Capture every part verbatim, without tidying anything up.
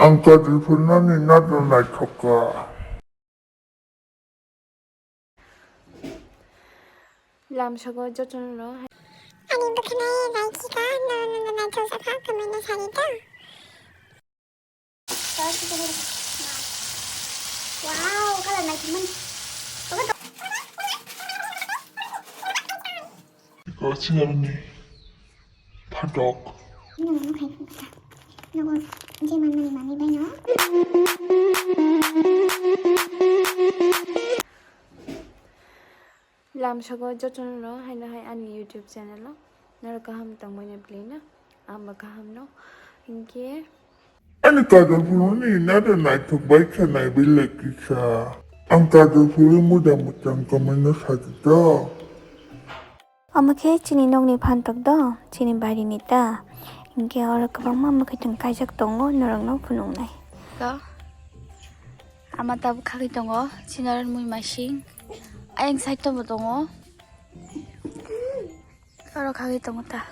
Ang kadri phunani nadra naithok kha. Lamsogo jotono. Ani bwkhwnai naikhe kha, nono nono naithok jakha, comment no sadi ta. Wow, kalar naithokmani. Iko singarni phatok. Nono khai phunukha. Nogo je manmani manwi baino. Lamsogo jotono rw haino hai ani YouTube channel o norok kaham tongmani belai no, ang bo kaham no hinkhe. Ani kadal phunukni nadra naithok bai kha, naiwi lai kisa. Ang kadal phunukni muda mwchang comment no sadi ta. Omo khe chini nokni phantok do, chini barini ta. Hinkhe oro kwbangma mwkhwtwng kaijak tongo, norokno phunuknai. Ama tabuk khagwi tongo, chini oro mui masing. Ayang side o bo tongo. Oro khagwi tongo ta.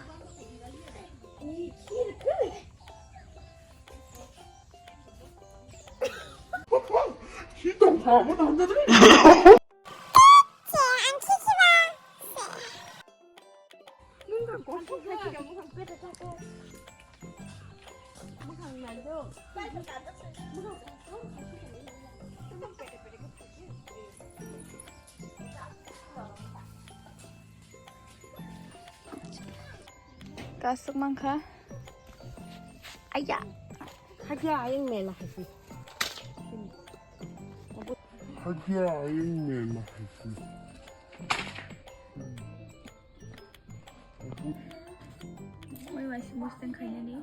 Kasuk mankha. Aya. Haja ayang mela haji. Haja ayang mela haji. Oi, waisi mustang khainani.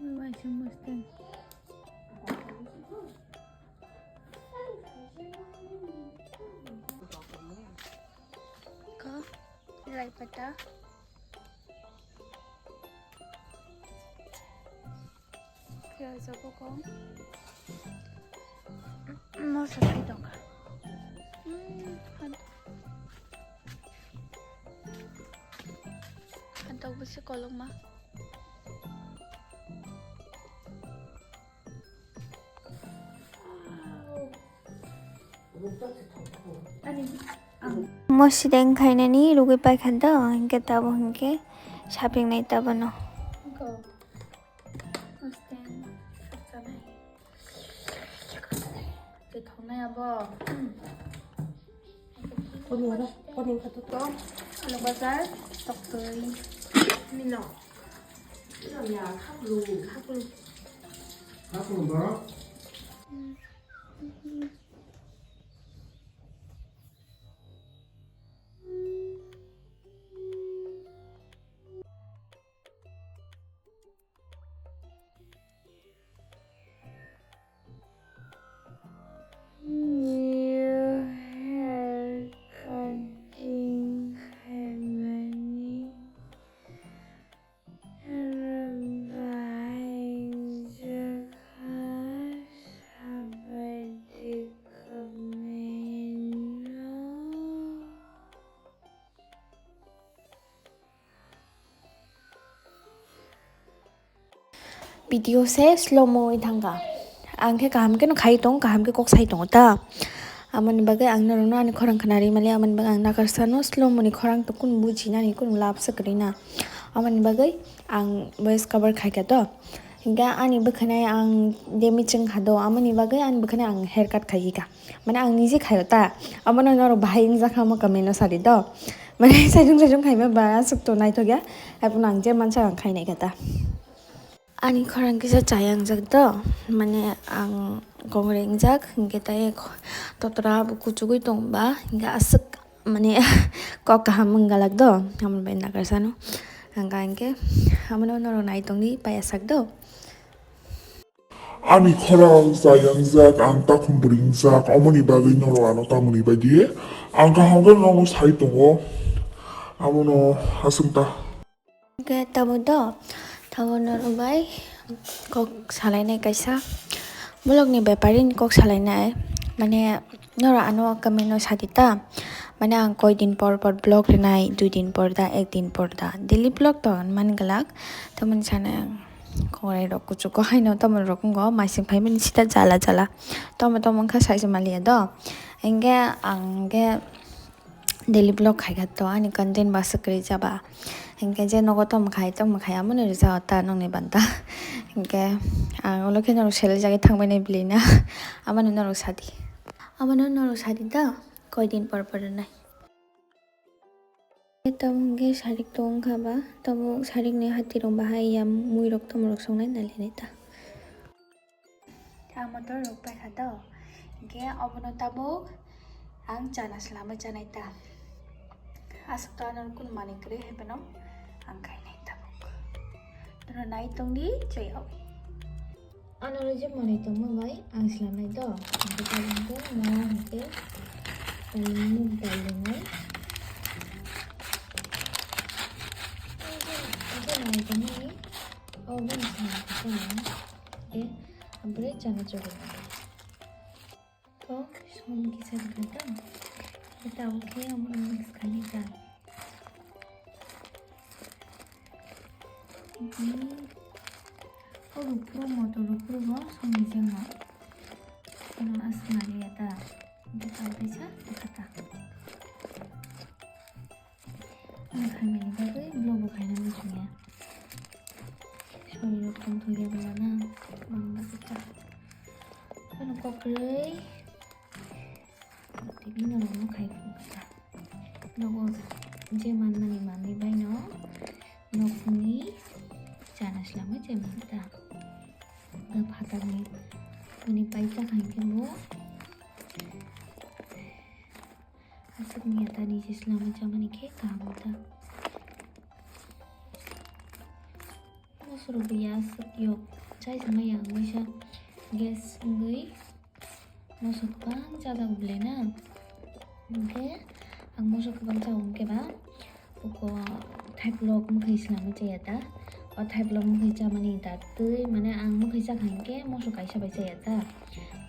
Oi, waisi mustang. Ko, lai pata. Piyaj o bokong. Moso khai tongkha. Hmm, han-, hantok bwswk kolokma. Mosideng khainani rugwi paikha do, hinkhe tabuk hinkhe sapingnai tabano. Tei thoknai abo. Koni wala, koni wngkha to to. Alu bazar, toktwi. Mino. Mino ya, khaklu, khaklu. Khaklu ba? Video se slow mo wngwi thangkha. Ang khe kaham khe no khai tong, kaham khe kok sai tongo ta. Amoni bagwi ang norokno ani khorang khna ri mali, amoni bagwi ang nakarsano slow mo ni khorang to kun buji nani kun lab se kwrwi na. Amoni bagwi ang voice cover khai kha to. Hinkhe ani bwkhwnai ang demi chwng kha do, amoni bagwi ani bwkhwnai ang haircut khai kha. Mane ang nije khaio ta, abono norok bahai wngjakha omo comment no sadi do. Mane saichung saichung khaima ba aswk to naithok ya, haiphano ang je mansa ang khainai kha ta. Ani khorang kisa chayang jak do, mane ang kongre wngjak, hinkhe tai kho-, totra bo kuchugwi tong ba, hinkhe aswk mane kok kaham wnggalak do, amoni bai nakarsano. Ang kha hinkhe abono norok nai tongdi paiya sak do. Ani khorang chayang jak, ang takhum bwrwi wngjak, omoni bagwi norok ano tamoni baidi ang kaham khe nono sai tongo, abono aswk ta. Hwnkhe tamo do, tamo norok bai kok salainai kaisa, bolokni bepari ni kok salainai, mane norok ano comment no sadi ta, Mane ang koi din por por vlog rwnai, dui din por da, ek din por da, daily vlog to ang man glak. Tamoni sana ang kongrai rok kuchuk ko haino tamoni rok wngkha, masing phaimani sita jala jala. Tomo tomo wngkha saisa maliya do. Hingke ang hingke daily vlog khaikha to ani content bwswk kwrwi jaba. Hingke je nogo tamo khai, tamo khai, amoni rwjak ta nongni banta. Hingke ang ulo khe norok selai jagwi thangbai nai bwlwi na. Amano norok sadi. Amano norok sadi da. Koi din por por rwnai. Tamo hingke sarik tong wngkha ba. Tamo sarik ni hati rok bahai ya mui rok tamo rok songnai nai le nai ta. Ang motor rok paikha do. Hingke obono tabuk ang chana swlamwi chanai ta. Aswk to ano kunu manwi kwrwi hai phano ang khainai tabuk. Nono nai tongdi chwng yawi. Ano rwjak manwi tongma bai ang swlamnai do. Hingke tabuk hingke mo hingke muk dal rinai. Hingke manwi tongmani obo ni swlamnai khe. Hingke. Abore chana chori. To som kisa rwkha ta. Eta oke omo mix khainai ta. Ini o rupro moto rupro bo som ni jemo. Ano asmari eta. Eta kaisa rwkha ta. Ang khaimani bagwi vlog bo khaina muchungya. Sori rok tongthokya bolana, mangba kisa. Ano kokrwi. Tini no no khai kisa. Nogo je manmani manwi baino nokni chana swlamwi je manta. Phatarni toni paisa khankhe bo. Aswkni yatani se swlamwi chamani khe kaham ta. Mosoro bo ya aswk yok chai songma ya wngwi sa gas wngwi moso kwbang chajak belai na. Hwnkhe ang moso kwbang chao hwnkhe ba. Uko thaiphlok mwkhwi swlamwi chaya ta. O thaiphlok mwkhwi chamani da twi, mane ang mwkhwi chakha hinkhe moso kaisa bai chaya ta.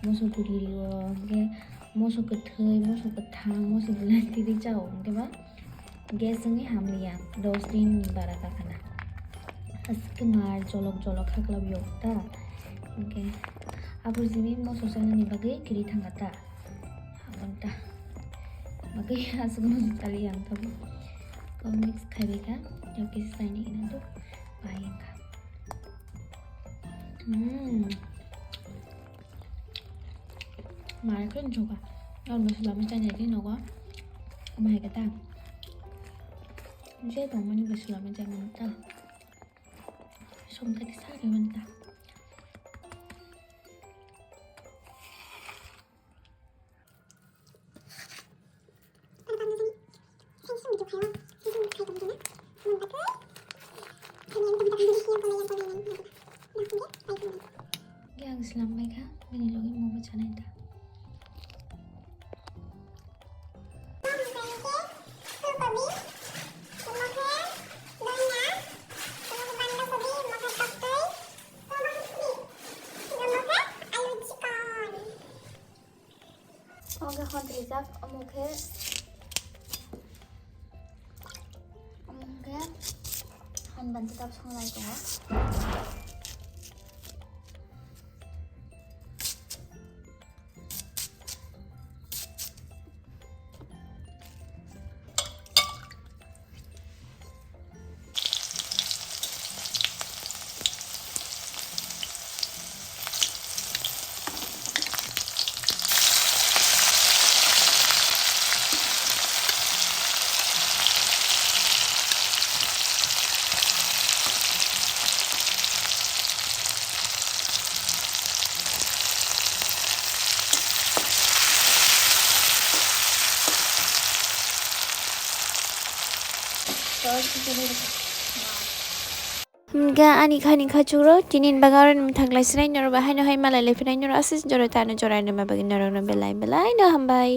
Moso guri rio, hinkhe moso kwthwi, moso kwthang, moso belai twi twi chao hinkhe ba gas wngwi hamliya, dos din ni bara kakhana. Aswk mar jolok jolok khaklabwi ta. Hinkhe abo jini moso chanani bagwi kwrwi thangkha ta. Abonta. Bagwi aswk no chali ang tabo. Ko mix khaibai kha. Yok kisa saini ina do. Bai kha. Hmm. Mara khe joga. Ang no sula machine ni nogo. Bai kha ta. Je tong mani sula machine ta. Som kha sa ri man ta. Yang slam baikha, bini logi mobo chanai ta. Omo khe hon rijak, omo khe, omo khe hon banchi tab songlai tongo. Hingke ani khani khachukro tini ni bagwi aro ni mwthang lai sinai norok bai haino hai malai lai phinai norok aswk jora tano jora ni bagwi norok no belai belai no hambai.